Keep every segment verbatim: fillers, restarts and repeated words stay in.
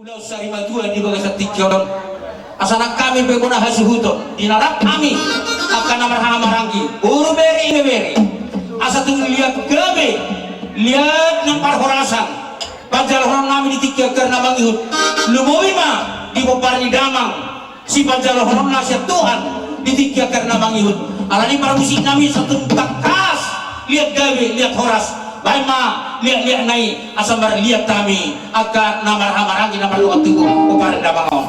Laos sari matua di bagasan tingki on, asa nang hami pe bona hasuhuton di na rap hami angka na marhaha maranggi, boru, bere, ibebere, asa tung liat gabe, liat nang parhorasan, panjalohonon nami di tingki angka na mangihut, lumobi ma di pomparan ni damang sipanjalohononna sian Tuhan di tingki angka na mangihut. Alani parmusik nami asa tung tangkas, liat gabe, liat horas, baen ma liat-liatna i asa marliat hami angka na marhaha maranggi na mardongan tubu pomparan damang on.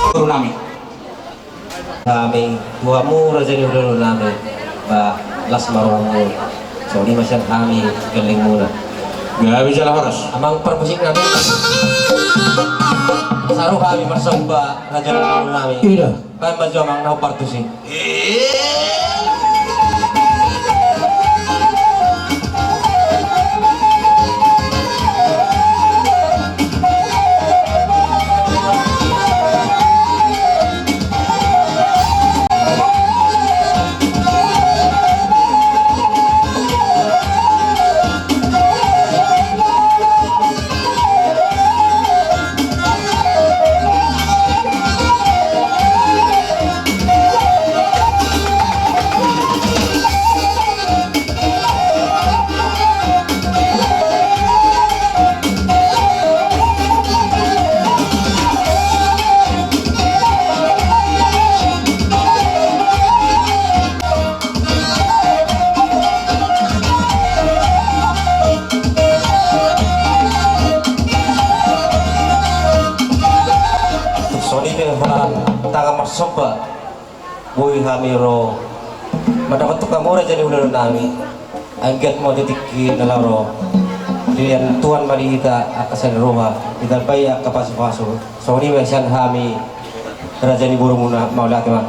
Boru nami. Nami, tu hamu raja ni hulahula nami, ba las ma rohamu. Songon i ma sian hami gellengmuna. Gabe jala horas. Amang parmusik nami. Saru hami marsomba raja ni hulahula nami. Ida. Baen ma jo amang na hombar tusi. Songon i pe holan taga marsomba. Boi hami ro mandapothon hamu raja ni hulahula nami. Anggiat ma tu tingki na laho ro dilehon Tuhan ma di hita angka sariroha, ditambai angka pasupasu. Songon i ma sian hami raja ni borumuna, mauliate ma.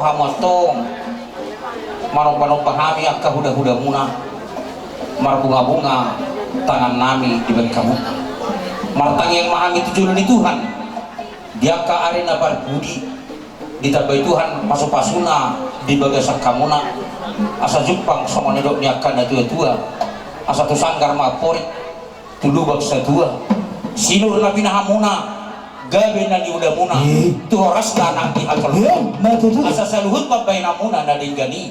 Hamu antong manombanomba hami angka hulahula muna, marbungabunga tangan nami dibaen hamu. Martangiang ma hami tu jolo ni Tuhan di angka ari na parpudi, ditambai Tuhan pasupasuna di bagasan hamuna, asa jumpang songon nidok ni angka natuatua, asa tu sanggar ma amporik, tu lubang satua, sinur na pinahanmuna, gabe na niulamuna, tu horasna nang di hajolmon, asa saluhut pambahenanmuna na denggan i,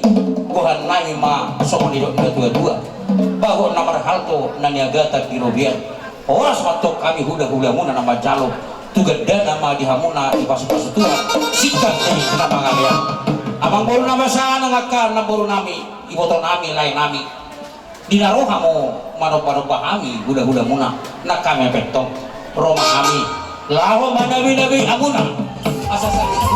gohan nami ma songon nidok ni natuatua, bagot na marhalto na niagatan di robean. Horas ma antong hami hulahulamuna na manjalo, tu gandana ma di hamuna dipasupasu Tuhan, singkat ni na mangalean. Amang boru na basa nang angka namboru nami, iboto nami, lae nami. Di na ro hamu manombanomba hami hulahulamuna, nang hami pe antong. ro ma hami laho manabinabi hamuna. Asa sahit.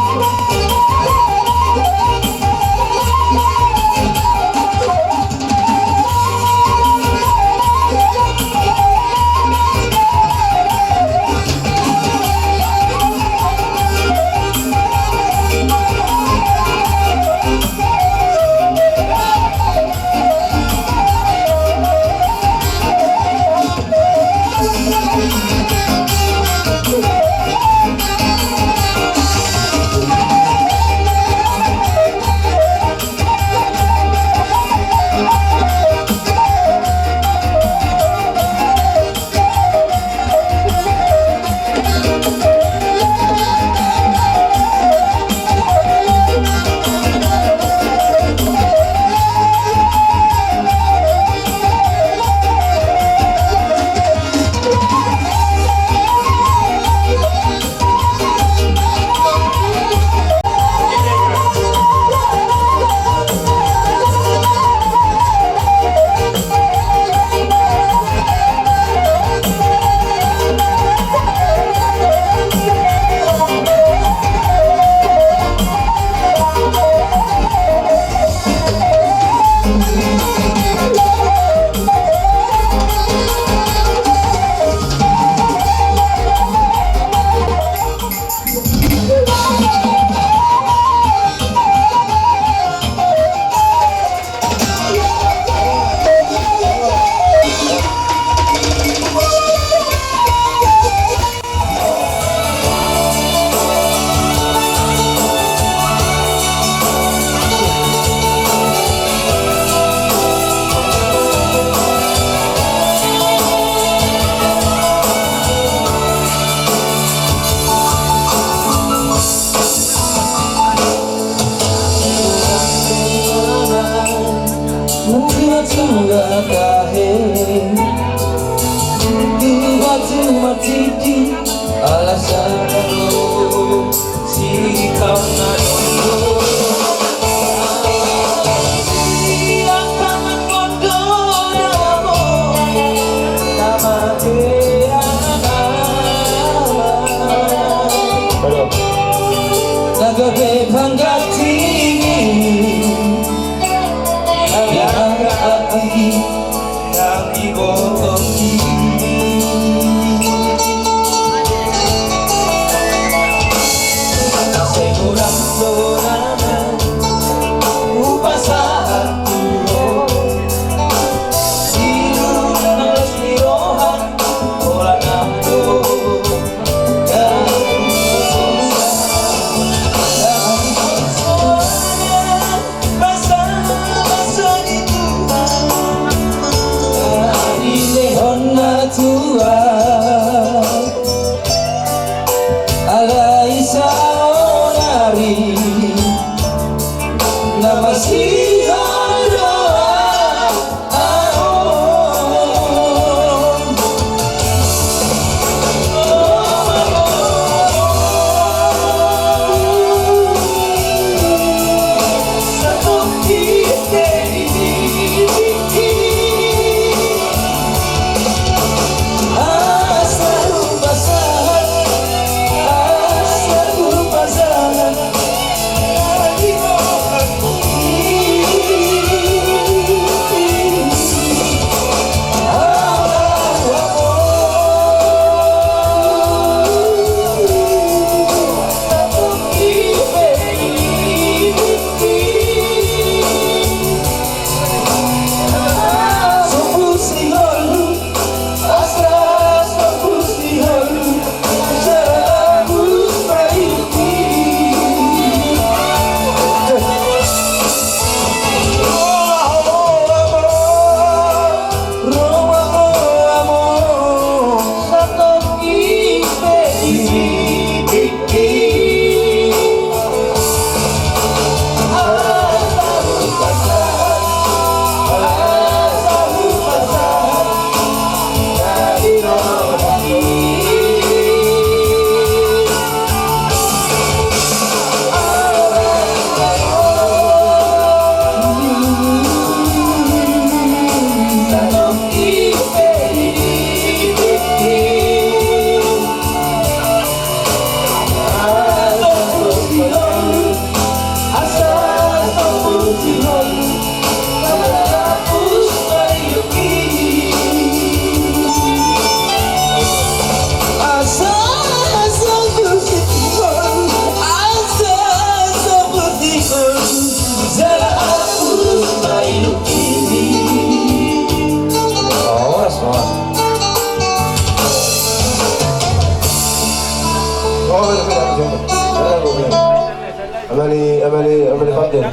Amani, amani, amani Panjen.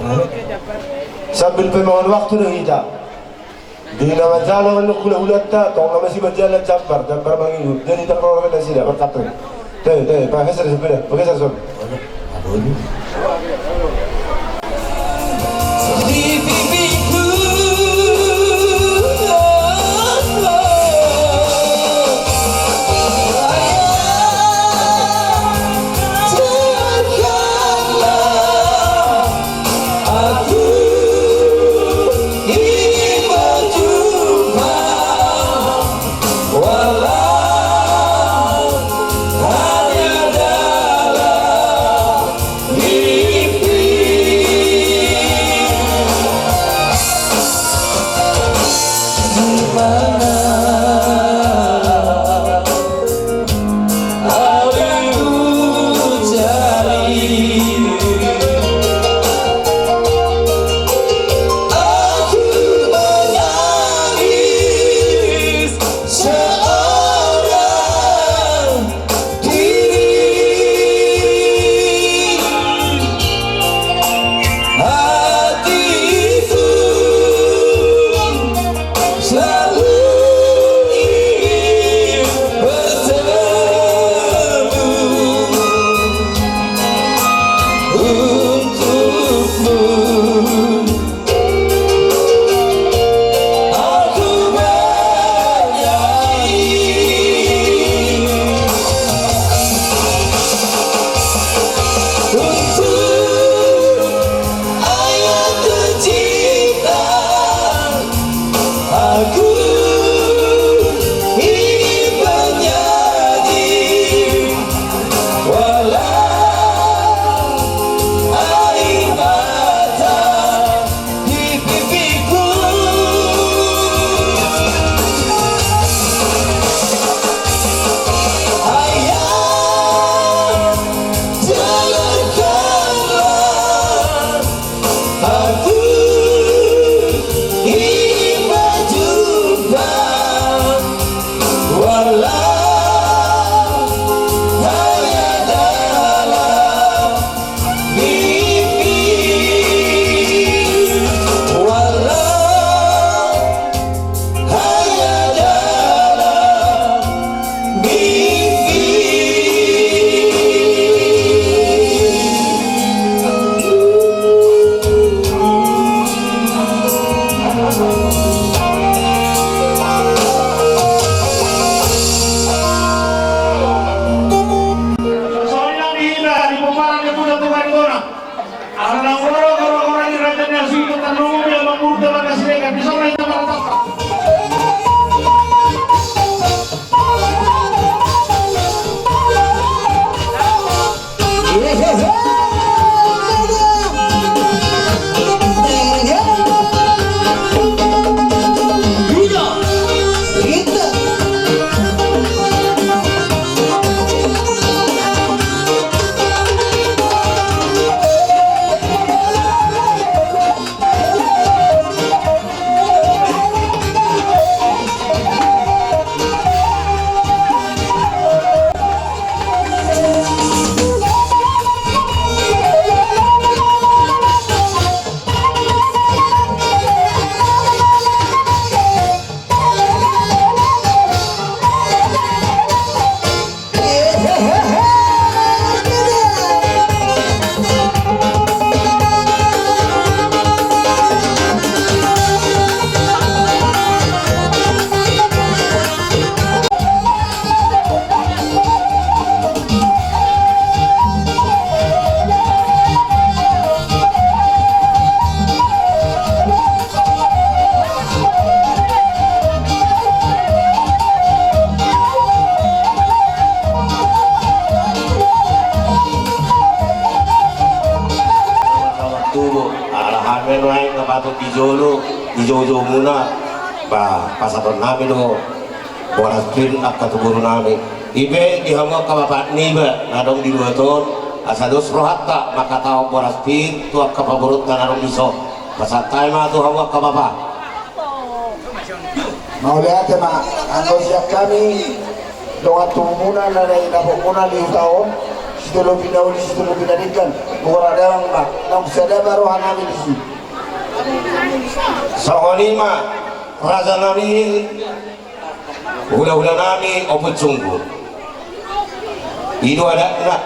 Sambil pe mangan waktu do hita. Di na manjalo hulahulanta, tong na masimanjalan jambar, jambar mangihut. Jadi taproro nasida markatong. Te, te, pageser sepeda, pageser son. Tubu, ala hami nuaeng na patut di jolo, di joujou muna, ba, pasahaton nami do boras pir angka tu boru nami. I pe di hamu angka bapa niba na adong di luat on, asa dos rohanta mangkatahon boras pir tu angka paborunta na adong dison. Pasahat hami ma tu hamu angka bapa. Mauliate ma, anggo sian hami dongan tubumuna na dapotmuna di huta on, Sitolopi na uli, sitolopi na denggan, mura damang ma, nang sada ma roha nami disi. Songon i ma, raja nami, hula-hula nami, Ompu Sunggu. I do adatna,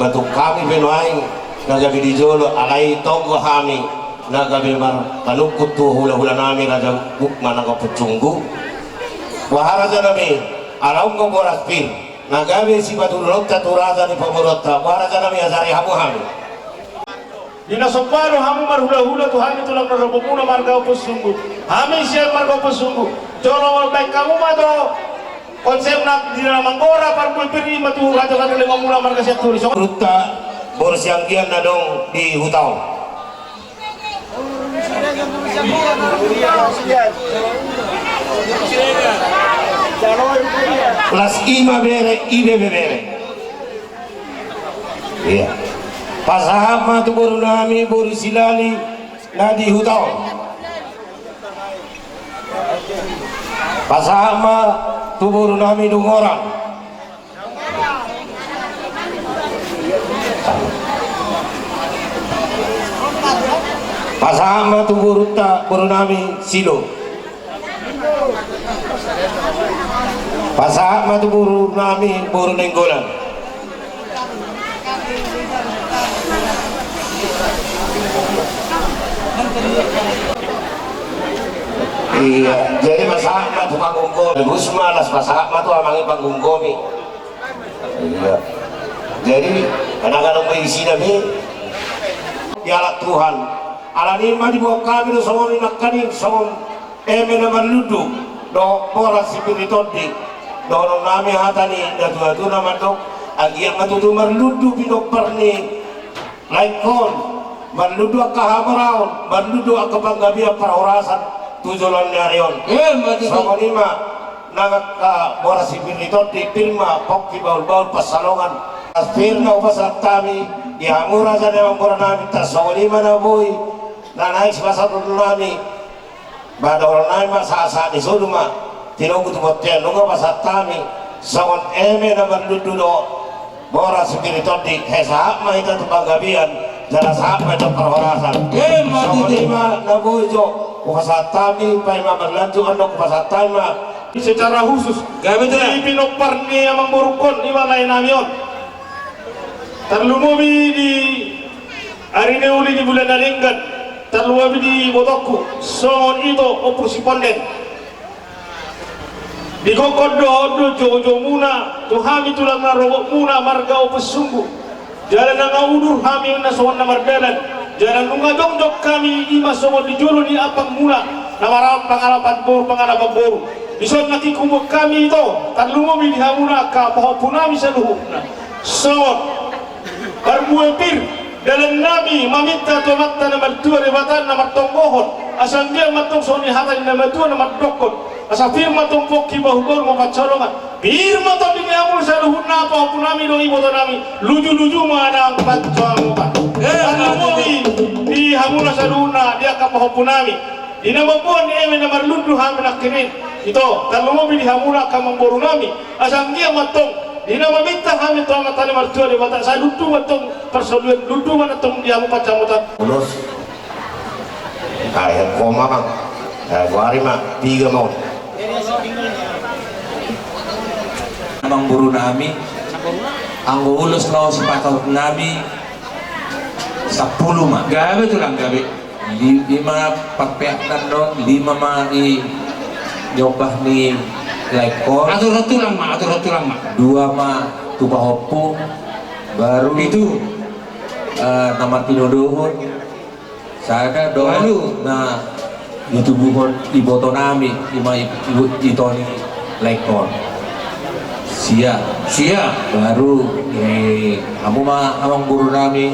batuk hami pe nuaeng, na gabe di jolo, alai tonggo hami, na gabe marpanungkun tu hula-hula nami, raja guk manang Ompu Sunggu. Boha raja nami, ala ungga boras pir. Na gabe sipatuduhononta tu raja ni pamoruonta, boha raja nami, ajari hamu hami. Di na somba do hamu marhula-hula tu hami tulang na robohmuna marga Ompu Sunggu. Hami sian marga Ompu Sunggu. Jolo baen hamu ma do konsepna di na manggora parbue pir i ma tu raja-raja lengonmuna marga Sianturi. Songon boru Sianggian na adong di huta on. Las i ma bere, i be bebere. Iya. Pasahat ma tu boru nami, boru Silali, na di huta on. Pasahat ma tu boru nami Dungoran. Pasahat ma tu borunta, boru nami Silo. Pasahat ma tu boru nami, boru Nainggolan. Iya, jadi pasahat ma tu panggung komi. Bagus ma, las pasahat ma tu amang i panggung komi. Iya. Jadi, kadang-kadang be isina be. Dialap Tuhan. Alani i ma diboan hami do songon i nangkaning, songon eme na marlundu dohot boras sipir ni tondi. Dohonon nami hata ni natua-tua na mandok, anggiat ma tutu marlundu pinompar ni laengkon, marlundu angka hamoraon, marlundu angka panggabean parhorasan tu joloan ni ari on. Emma tutu. Songon i ma nang angka boras sipir ni tondi, pir ma pongki bahul-bahul pansalongan. Las pir na hupasahat hami di hamu raja ni amangboru nami, tarsongon i ma na boi na naeng sipasahaton nami. Ba dohonon nami ma sahat-sahat ni solu ma, tinogu tu bontean, nunga pasahat hami songon eme na marlundu dohot boras sipir ni tondi, sai sahat ma hita tu panggabean, jala sahat ma hita tu parhorasan. Emma tutu. Songon i ma na boi jo hupasahat hami, paima marlanjut, andok hupasahat hami ma. Secara khusus, gabe tu di pinompar ni amangborungkon, i ma lae nami on. Tarlumobi di ari na uli, di bulan na denggan, tarlumobi di ibotongku, songon ito Ompu Siponden. Digokhon do on do joujomuna tu hami tulang na robohmuna marga Ompu Sunggu. Jala nunga udur hami na songon na mardalan. Jala nunga jongjong hami i ma songon di jolo ni ampangmuna na marampang pangalapan boru, pangalapan boru. Dison nangkin huboan hami ito, tarlumobi di hamuna angka pahompu nami saluhutna. Songon parbue pir dalan nami maminta tu Amanta na martua Debata na martonggohon, asa anggiat ma tong songon i hata ni na matua na mandokkon, asa pir ma tong pongki bahul-bahul ma pansalongan. Pir ma tong di hamuna saluhutna, pahompu nami dohot iboto nami, luju-luju ma nang pansamotan. Eh, tarlumobi di hamuna saluhutna, di angka pahompu nami. Di na mamboan ni eme na marlundu hami nangkin i, ito, tarlumobi di hamuna angka amangboru nami, asa anggiat ma tong di na maminta hami tu Amanta na martua Debata, sai lundu ma tong parsaulian, lundu ma tong di hamu pansamotan. Ulos. Ai, koma, Bang. Eh, goari ma, piga ma on. Amangboru nami, anggo ulos laho sipasahat nami, sampulu ma. Gabe tulang, gabe. Li-, lima parpeakna do on, lima ma i nyombah ni laengkon. Atur tulang ma, atur tulang ma. Dua ma tu pahompu, baru pitu, eh, na martinodohon. Sada do na ditubuhon iboto nami, i ma i-, i-, ito ni laengkon. Sia. Sia. Baru, eh, hamu ma amangboru nami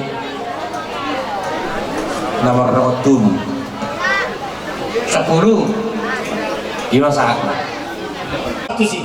na mardongan tubu. Sampulu. I ma sahat. Tusi.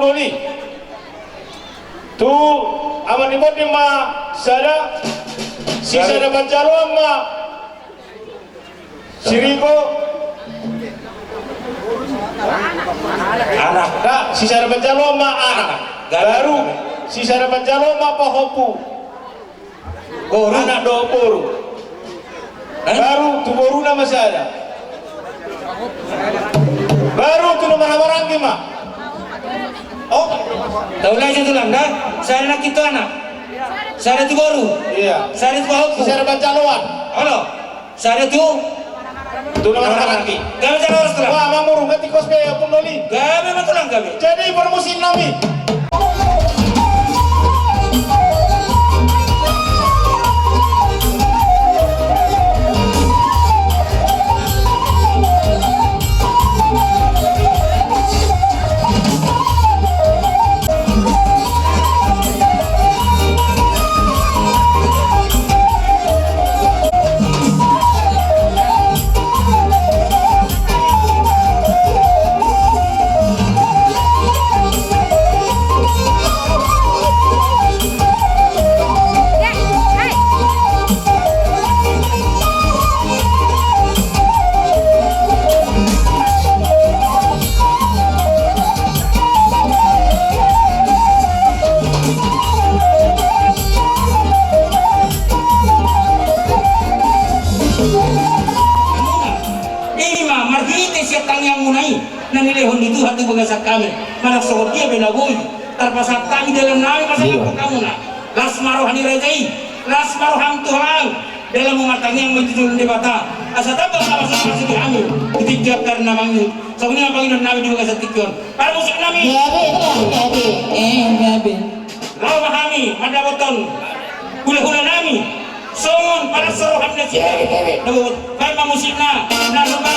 Oli. Tu ama ni bondi ma sada, sisada panjaloan ma. Siriko. Anak. Sisada panjaloan ma anak. Baru. Sisada panjaloan ma pahompu. Boru. Anak dohot boru. Baru tu boruna ma sada. Baru tu na marhahamaranggi ma. Oh. Taulai sa tulang da. Sada nangkin tu anak. Sada tu boru. Iya. Sada tu pahompu. Sada panjaloan. Olo. Sada tu. Tu na marhahamaranggi. Gabe jala horas tulang. Wah, mamurung ganti kos be, Ompung Doli. Gabe ma tulang gabe. Jadi parmusik nami. I ma marhite sian tangiangmuna i na nilehon ni Tuhan tu bagasan hami. Manang songon dia pe na boi tarpasahat hami dalan nami pasahathon hamuna. Las ma roha ni raja i, las ma roham Tuhan. Dalan martangiang ma i tu jolo ni Debata asa tamba ma pasupasu di hami di tingki angka na mangihut. Songon i ma pangidoan nami di bagasan tingki on. Parmusik nami. Gabe, gabe, eh, gabe. Laho ma hami mandapothon hulahula nami songon palas ni roha ni nasida. Baen ma musikna na loba.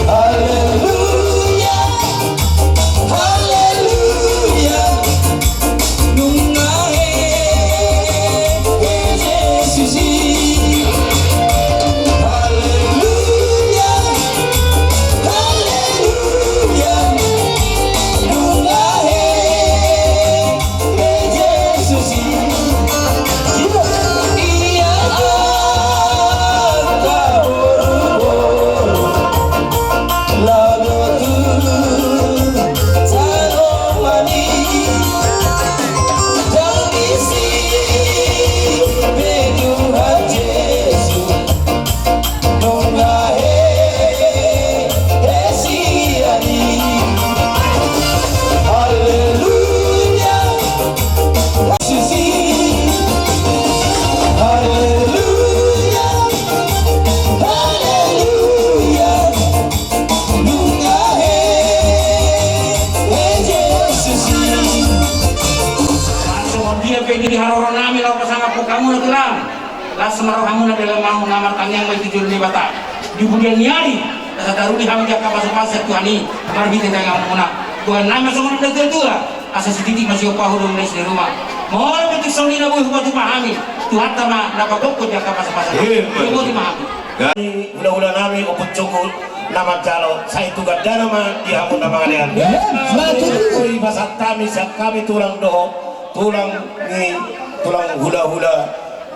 Haleluya, haleluya. Nunga hehe Jesus i. Haleluya, haleluya. Nunga hehe Jesus i. Ia angka boruboru laho tu jaloon i. Jala disi pe Tuhan Jesus nunga hehe sian i. Haleluya. Haleluya, haleluya. Nunga hehe Jesus i. Songon dia pe di haroro nami laho pasangaphon hamuna tulang. Las ma rohamuna dalan nami na martangiang ma i tu jolo ni Debata. Di bulan ni ari asa taruli hami di angka pasupasu sian Tuhan i marhite tangiangmuna. Tuhan nami songon na tua-tua. Asa sititi ma siompa hu dohot na isi ni ruma. Molo pe tung songon i na boi hupatupa hami, Tuhanta ma na pagokhon di angka pasupasu. Ima tutu. Hulahula nami, Ompung Jonggo na manjalo, sai tu gandana ma di hamu na mangalean. Ima tutu. Boi pasahat hami sian hami tulang dohot tulang ni tulang hulahula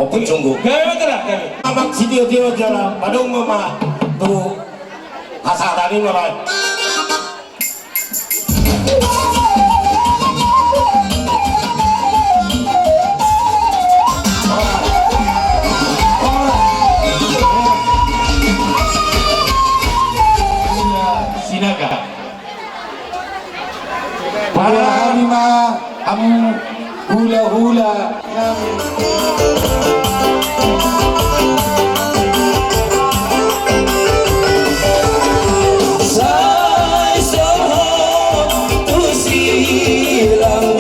Ompung Jonggo. Gabe ma tulang, gabe. Amak sitio-tio jala padongo ma tu hasahatan i ma baen. Sinaga. Para hami ma hamu hulahula. Sai sohot tu silang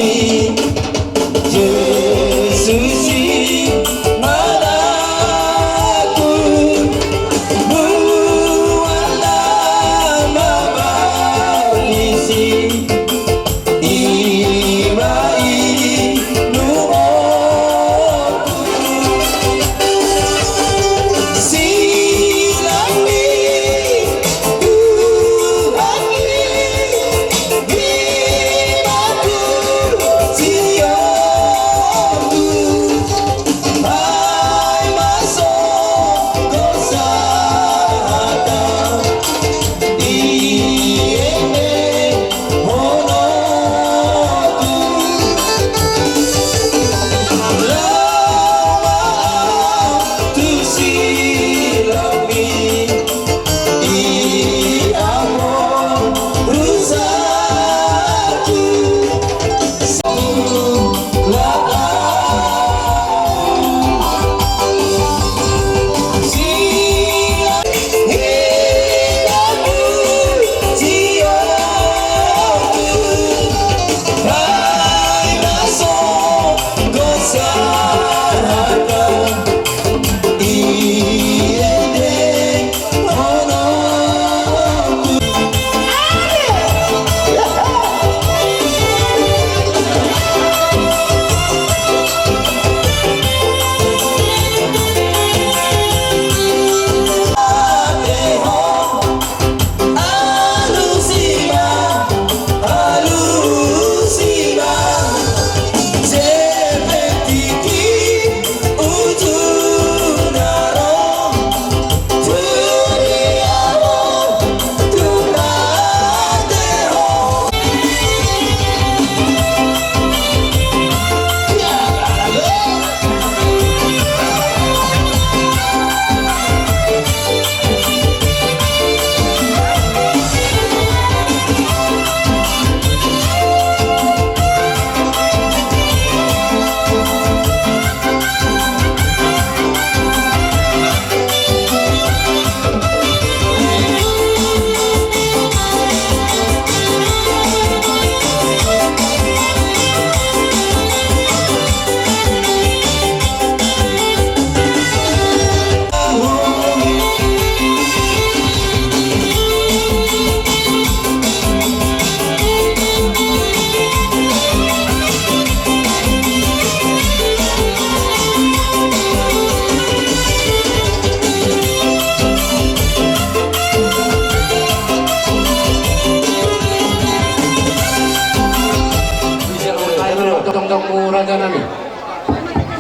Hamu raja nami.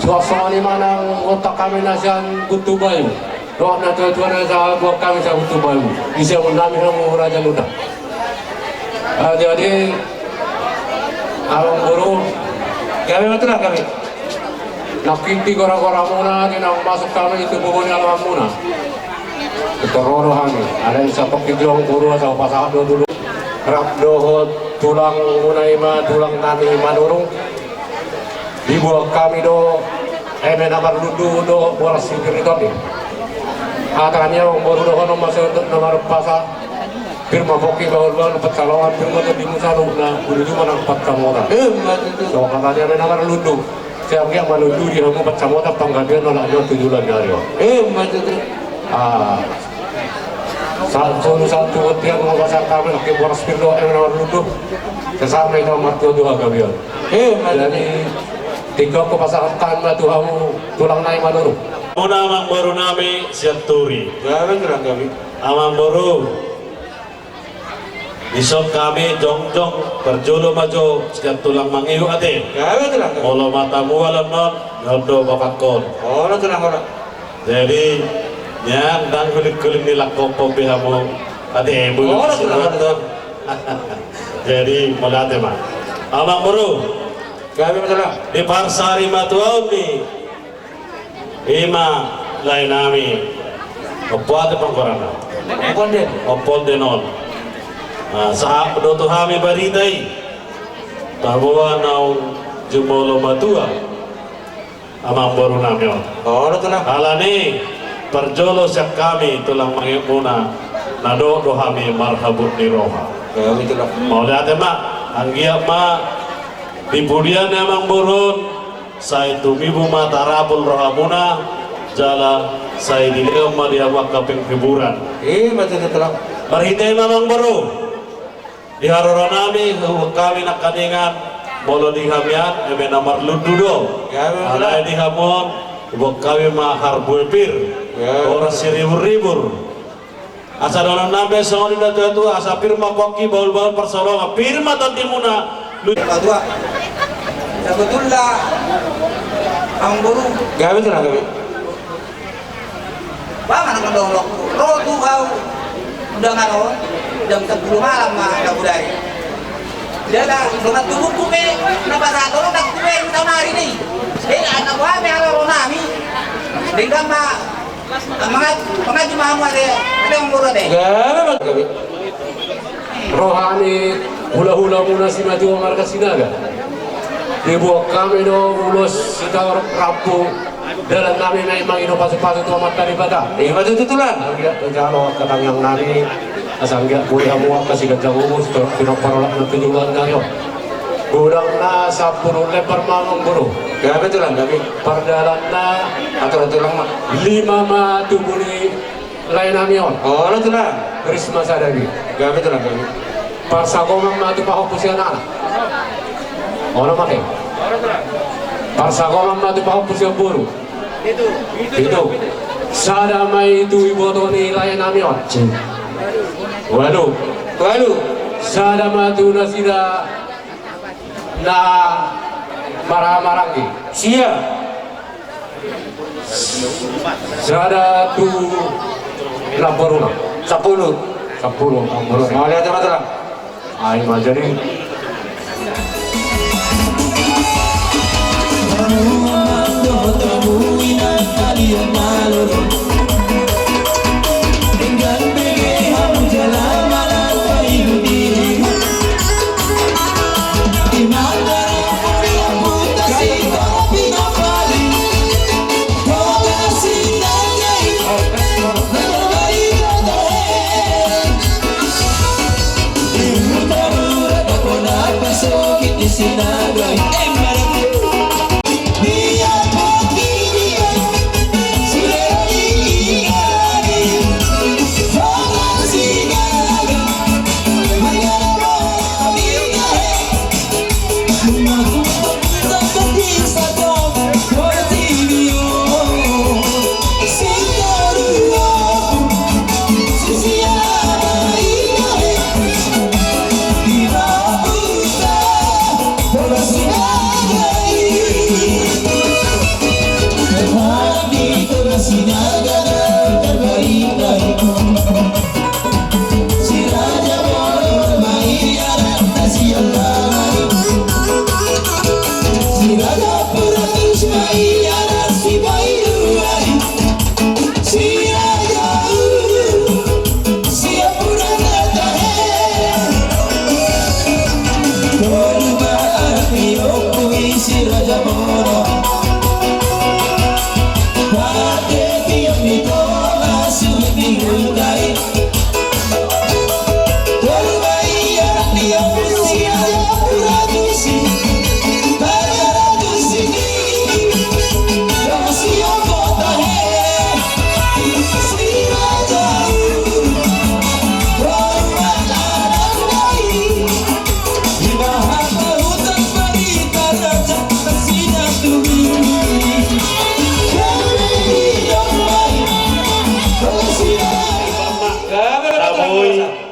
Suang songon i ma nang gontang hami na sian Buntu Bayu. Dohot na tua-tua na sahat hami sian Buntu Bayu. Di siamun nami hamu raja nami. Ah, jadi, amang boru, gabe ma tulang hami. Nangkin di gora-gora muna, di naung masuk hami di tubu ni alaman muna. Tor ro do hami, alai sahat di jong boru asa pasahat do dulu. Rap dohot tulang muna i ma tulang nami Manurung. Diboan hami do eme na marlundu dohot boras sipir ni tondi. Hata hami amang boru dohonon ma songon na marumpasa. Pir ma pongki bahul-bahul pansalongan, pir ma tondi musaluk na bulu juma nang pansamotan. Ima tutu. Songon hata ni eme na marlundu. Sai anggiat malundu di hamu pansamotan panggabean olat ni on tu joloan ni ari on. Ima tutu. Ah. Sa-, solu satu tiang mau pasang kami lagi boras pir do eme na marlundu. Sesama itu martua tu hagabean. Ima tutu. Jadi, tinggal hupasahat ma tu hamu tulang nami Manurung. Muna amang boru nami sian Turi. Gabe tulang hami. Amang boru. Dison hami jongjong parjolo ma jo sian tulang mangihut ate. Gabe tulang hami. Molo matamu alon on, nol do bapak on. Olo tulang olo. Jadi, nian ndang huling-huling ni langkok pe hamu ate, bulu. Olo tulang olo. Jadi, mauliate ma. Amang boru. Gabe ma tulang. Di parsarimatua on ni Ima lae nami. Ompu ate panggoarna. Ompu Onden. Ompu Onden on. Nah, sahat do tu hami barita i. Bahwa naung jumolo matua amang boru nami on. Olo tulang. Alani parjolo sian hami tulang mangihut muna, na dohot do hami marhabot ni roha. Olo tulang. Mauliate ma, anggiat ma di pudian ni amang boru on, sai tumibu ma tarapul rohamuna, jala sai dilehon ma di hamu angka penghiburan. Ima tutu tulang. Marhite i ma amang boru. Di haroro nami, huboan hami nangkaningan, molo di hami an, eme na marlundu do. Gabe ma tulang. Alai di hamu on, huboan hami ma harbue pir. Gabe. Boras siribur-ribur. Asa dohonon nami songon i na tua-tua, asa pir ma pongki bahul-bahul pansalongan, pir ma tondimuna. Patua. Sabotulna amang boru. Gabe tulang gabe. Ba mana mandolok. Ro tu hau. Undangan on. Jam sampulu malam ma na budari. Dia da, dongan tubuku pe, na pasahat on, dongan tubuku pe, na mari ni. Jadi, anak buah pe, aro nami. Denggan ma, Mangat-, mangaji ma hamu ate, ate amang boru ate. Gabe ma tulang. Ro hami hula-hula muna simatua marga Sinaga. Diboan hami do ulos sitaon rambu. Dalan nami ma i mangido pasu-pasu tu Amanta Debata. Ima tutu tulang. Anggiat tajalo angka tangiang nami. Asa anggiat boi hamu angka siganjang umur, tor-, pinompar olat na tu joloan ni ari on. Godangna sampulu lembar ma amang boru. Gabe tulang gabe. Pardalanna. Atur tulang ma. Lima ma tubu ni lae nami on. Olo tulang. Risma sada i. Gabe tulang gabe. Parsagoman ma tu pahompu sian anak. Olo ma ke. Parsagoman ma tu pahompu sian boru. Pitu. Sada ma i tu iboto ni lae nami on. Walu. Walu. Sada ma tu nasida na marhaha maranggi. Sia. Sada tu namboruna. Sampulu. Sampulu namboruna. Mauliate ma tulang. Ai ma jadi.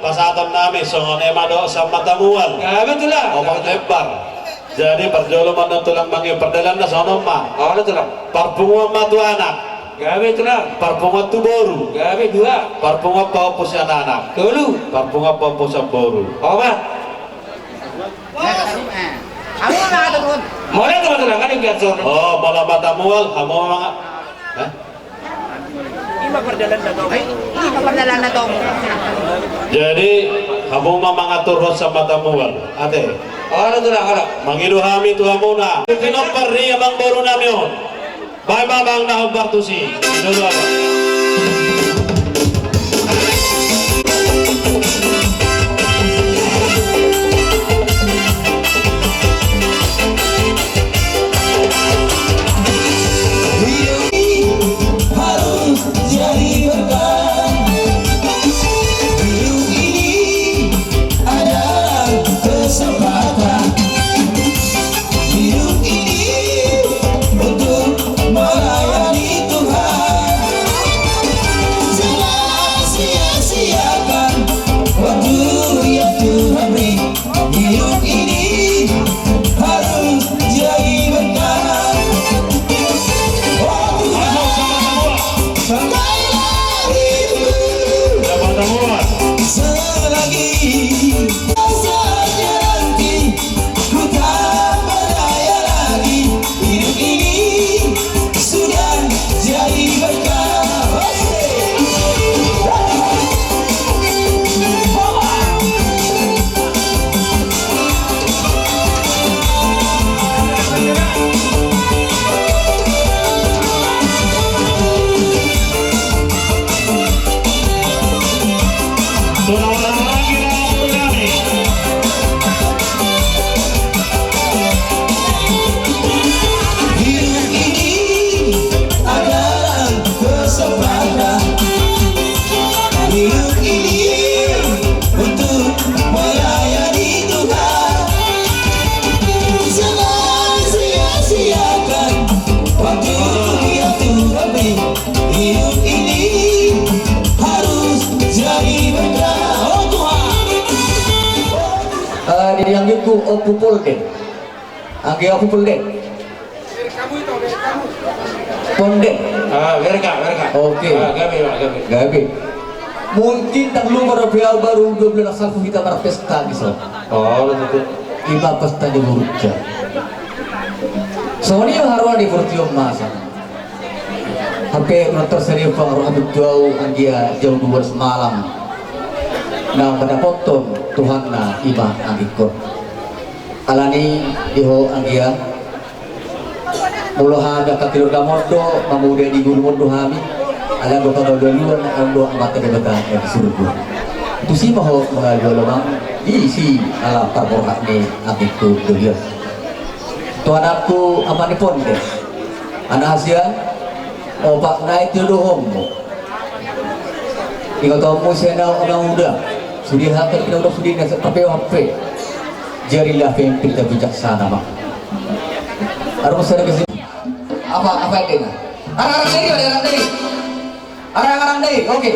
Pasahaton nami songon i ma dohot Sambata Mual. Gabe, Tulang. Opat lembar. Jadi parjolo ma annon, Tulang, mangihut pardalanna songon on ma. Olo, Tulang. Parpunguan ma tu anak. Gabe, Tulang. Parpunguan tu boru. Gabe, dua. Parpunguan pahompu sian anak. Tolu. Parpunguan pahompu sian boru. Opat. Hamu ma mangaturhon. Molo tu, Tulang, kan ingkon songon. Oh, molo Sambata Mual, hamu ma manga-, eh? Ima pardalanna tong. Ima pardalanna tong. Jadi, hamu ma mangaturhon Sambata Mual. Ate. Olo, Tulang, olo. Mangido hami tu hamuna. Pinompar ni amangboru nami on. Baen ma, Amang, na hombar tusi. Jolo, Amang. Hidup ini harus jadi berkah. Hidup ini adalah kesempatan. Hidup ini untuk melayani Tuhan. Jangan sia-siakan waktu yang Tuhan beri. Hidup ini harus jadi berkah. Oh Tuhan, pakailah hidupku. Selagi rasanya nanti ku tak berdaya lagi, hidup ini sudah jadi berkah. Hidup ini adalah kesempatan. Hidup ini untuk melayani Tuhan. Jangan sia-siakan waktu yang Tuhan beri. Hidup ini harus jadi berkah. Oh Tuhan. Eh, di anggitku Ompu Polden. Anggi Ompu Polden. Polden. Ah, berkah, berkah. Oke. Ah, gabe, Pak, gabe. Gabe. Mungkin tak lupa, Robi, baru dua belas salpu hita marpesta di son. Oh, betul. Ima pesta ni boruta. Songon i ma haroa ni portibi on masa. Hape unang tersedia pangaruh abit tu au anggia jam dua belas malam. Na mandapothon Tuhanna ima anggingkon. Alani i ho anggia, molo hami angka keluarga on do mamuda di guru on do hami. Alai anggo panggabeluan on do Amanta Debata na di surgo. Tusi ma ho mangalualu, Amang, disi ala parborhat ni anggingku do hian. Tu anakku, Ama ni Ponde. Anak hasian, opat nai tio do homo. Ingot homo sian au Amang Uda. Sude hata kita udah sude na tapi hape. Jadilah pemimpin yang bijaksana, Mak. Arung sada ke sini. Apa, apa itu? Arang-arang dari, arang-arang dari. Arang-arang dari, oke.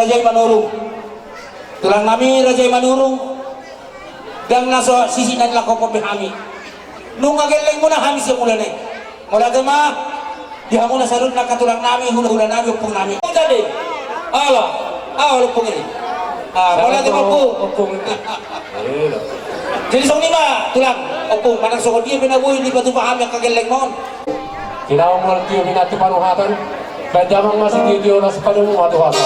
Raja i Manurung. Tulang nami Raja i Manurung. Ndang na so sisik na nilangkopon be hami. Nunga gelleng muna hami sian mulana i. Mauliate ma di hamuna saluhutna angka tulang nami, hula-hula nami, ompung nami. Jadi, ala, ala ompung i. Ah, mauliate ma ompung. Ompung. Jadi songon i ma tulang, ompung, manang songon dia pe na boi dipatupa hami angka gellengmon. Sinaung ma tio pinantu panuhatan. Baen damang ma sitio-tio na sipadomu ma tu hata.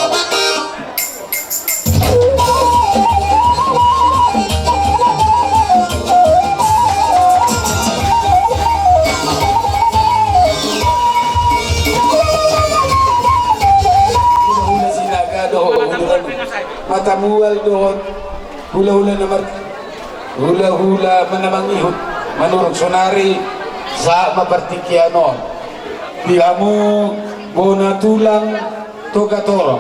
Hula-hula Sinaga dohot hula-hula Matamual dohot hula-hula na mar-, hula-hula na mangihut Manurung saonari, sahat ma partingkian on. Di hamu bona tulang Toga Torop,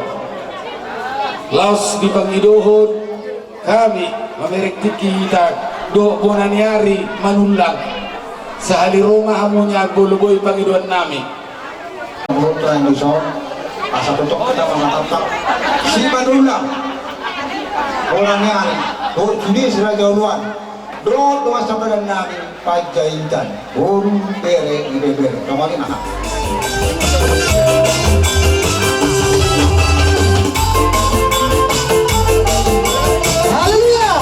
laos dipangidohon hami mamereng tingki hita dohot bona ni ari Manullang. Sahali ro ma hamu nian molo boi pangidoan nami. Molo tulang dison, asa totop hita manatap si Manullang. Bona ni ari, dohot sude si Raja Oloan. Dohot dongan sapadan nami Panjaitan, boru, bere, ibebere. Kembali maha. Haleluya.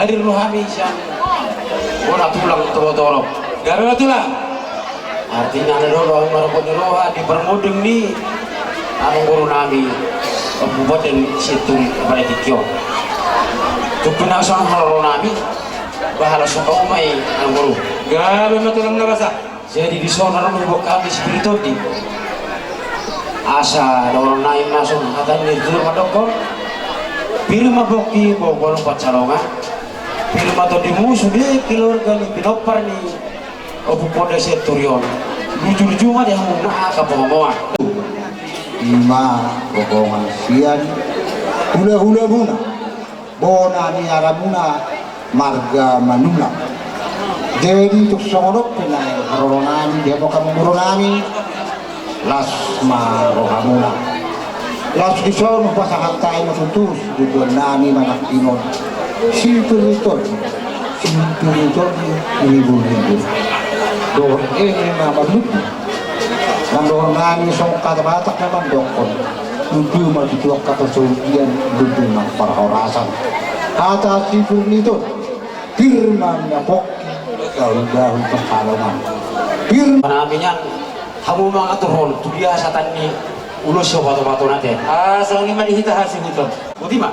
Hadir do hami sian bona tulang Toga Torop. Gabe ma tulang. Artina na do do hami marhobas ni roha di parmonding ni amangboru nami Ompu Bondan Sianturi pada tingki on. Tung pe na songon haroro nami, bah, laos songon i ma i amangboru. Gabe ma tulang na basa. Jadi dison adong do boan hami sipir ni tondi. Asa dohonon nami ma songon hata ni tutur mandokkon: Pir ma pongki, boan-boan pansalongan. Pir ma tondimu sude keluarga ni pinompar ni Ompu Bondan Sianturi on. Luju-luju ma di hamu na angka pangomoan. Ima rohongan sian hula-hulamuna, bona ni aramuna marga Manullang. Jadi tung songon on pe na haroro nami di hamu angka amangboru nami, las ma rohamuna. Laos dison hupasahat hami ma tutu sibotoan nami manang ingon, sipir ni tondi, sipir ni tondi, ribur-ribur. Dohot eme ma marlundu. Nang dohonon nami songon hata Batak na mandokkon: Lundu ma tutu angka parsaoran, lundu ma parhorasan. Hata sipir ni tondi: Pir ma pongki, daun-daun pansalongan. Pir. Nami nian, hamu mangaturhon tu dia satan ni ulos so pato-pato nate. Ah, songon i ma di hita hasihuton. Boti ma.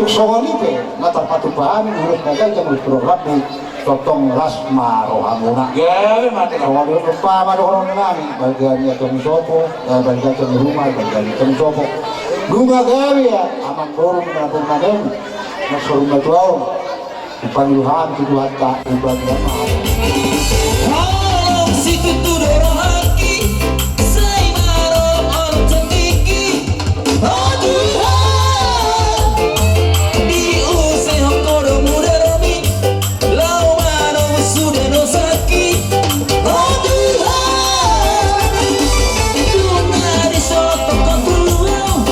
Songon i pe na tarpatupa hami, ulos na ganjang, ulos program ni tongtong las ma rohamuna. Gabe ma tulang. Songon i pe ma dohonon nami, balga ni antong sopo, eh, balga antong rumah, balga ni antong sopo. Nunga gabe ya, amang boru ni antong na naeng, na saur matua on. Pangidoan tu Tuhanta, ubagia ma. Holong situtu do rohangki, sai ma ro on tingki. O Tuhan, diusehon Ho do mudar mi, laho manobus sude dosangki. O Tuhan, dung na disolot Ho tu ahu,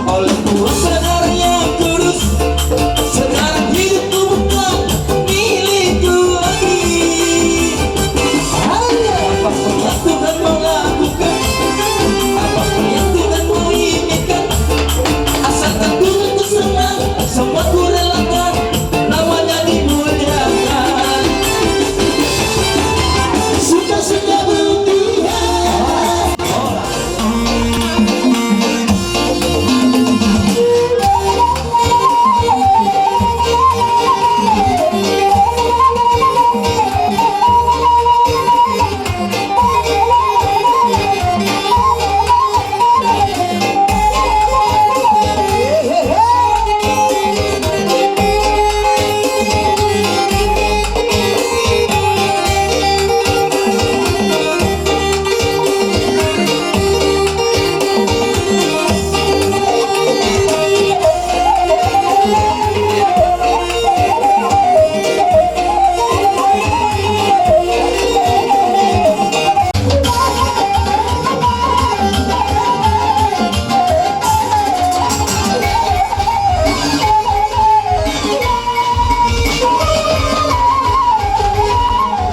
Oleh Tuhan sadar yang kudus, sekarang hidupku bukan milikku lagi. Apapun yang Tuhan mau lakukan, apapun yang Tuhan mau inginkan, asalkan Tuhan ku senang, semua ku relakan. Namanya dimuliakan. Suka-suka berhubungan.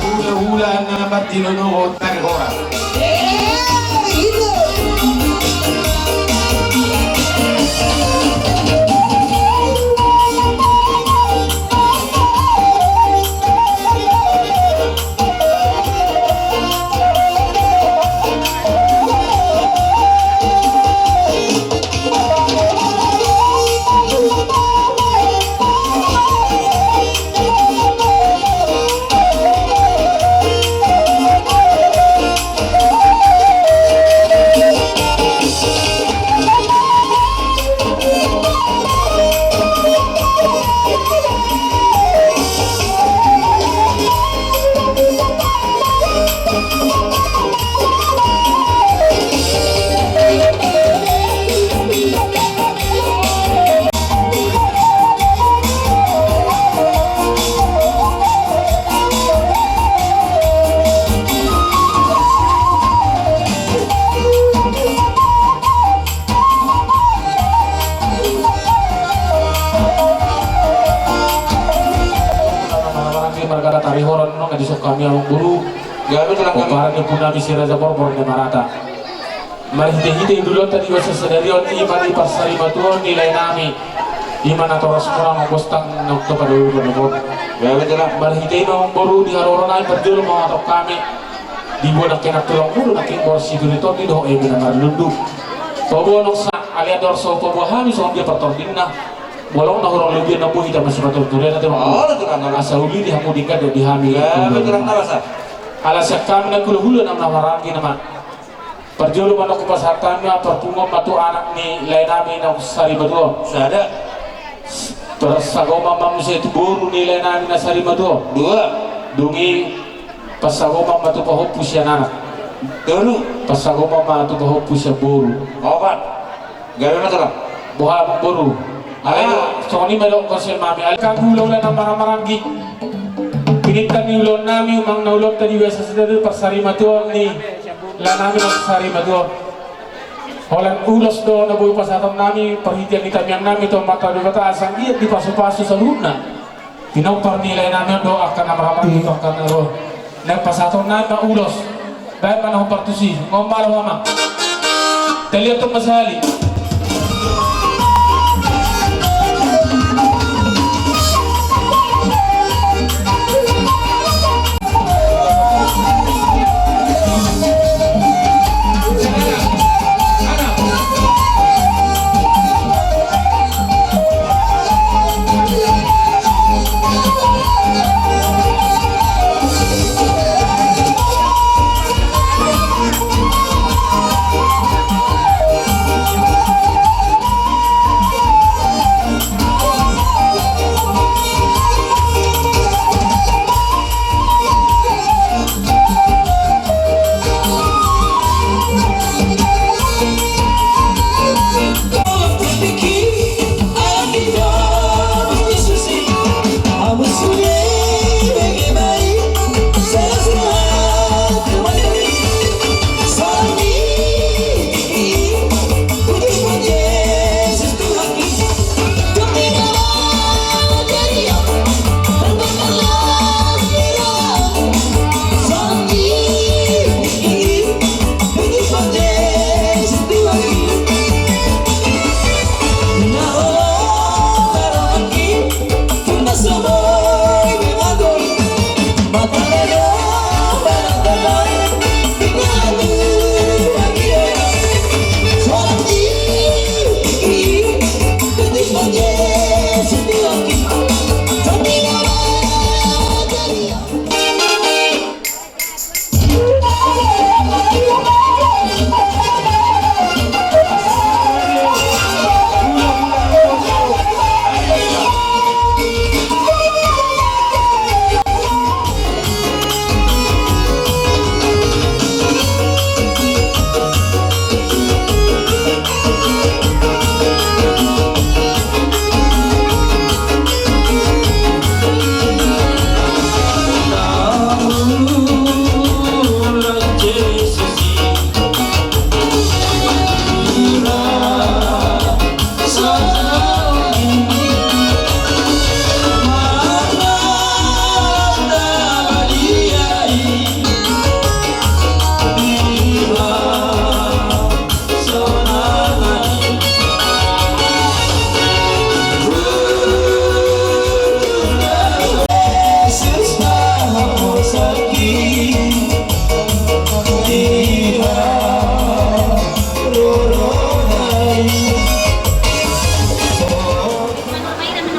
Hula-hula na martinodohon tari hora. Marga tari hora nunga disok hami amang boru. Gabe tulang hami. Pomparan ni ompu nami si Raja Borbor ni Marata. Marhite-hite di ulaonta di bagasan sadari on, i ma di parsarimatua ni lae nami, i ma natoras muna mambostang na tung padohot padohot. Gabe tulang. Marhite i ma amang boru, di haroro nami parjolo mangatok hami. Diboan nangkin tulang mulu nangkin boras situri tondi dohot eme na marlundu. Tobo noksa, alai andor so tobo hami songon dia partordingna. Bolong na hurang lobian na boi hita masipaturturen ate ma. Oh, na tulang. Asa uli di hamu dingkan dohot di hami. Gabe tulang na basa. Ala sian hami na hula-hula na marhaha na ma. Parjolo ma nangkin pasahat hami ma parpunguan ma tu anak ni lae nami na sarimatua on. Sada. Parsagoman ma muse tu boru ni lae nami na sarimatua on. Dua. Dung i parsagoman ma tu pahompu sian anak. Tolu. Parsagoman ma tu pahompu sian boru. Opat. Gabe ma tulang. Boha amang boru. Alai songon i ma didok sian hami, alai angka hula-hula na marhaha maranggi. Pinangido ni ulaon nami, umang na ulaonta di bagasan sadari on, parsarimatuaon ni lae nami na sarimatua on. Holan ulos do na boi pasahaton nami, parhitean ni tangiang nami tu Amanta Debata asa anggiat dipasu-pasu saluhutna. Pinompar ni lae nami on do angka na marhahamaranggi tu angka na ro. Na pasahaton nami ma ulos. Baen ma na hombar tusi. Ngomong ma laho amang. Taliaton ma sahali.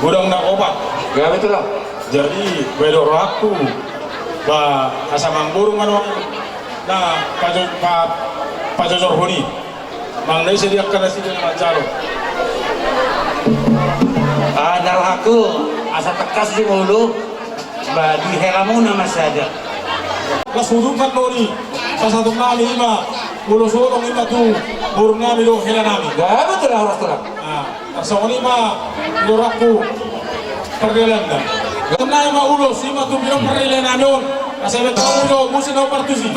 Godang na opat. Gabe tu lah. Jadi, baen do rohangku. Ba, asa mangguru mano. Na, pajo-, pa-, pajojorhon i. Manang na ise di angka nasida na manjalo. Ah, na rohangku, asa tangkas di molo, ba di helamuna ma sada. Las hudupan do i, pasahaton nami i ma, ulos holong i ma tu, boru nami dohot hela nami. Gabe tu lah, horas tu lah. Ah. Tarsongon i ma, di rohangku, pardalanna. Tona i ma ulos, i ma tu pinompar ni lae nami on. Asa baen hamu do muse na hombar tusi.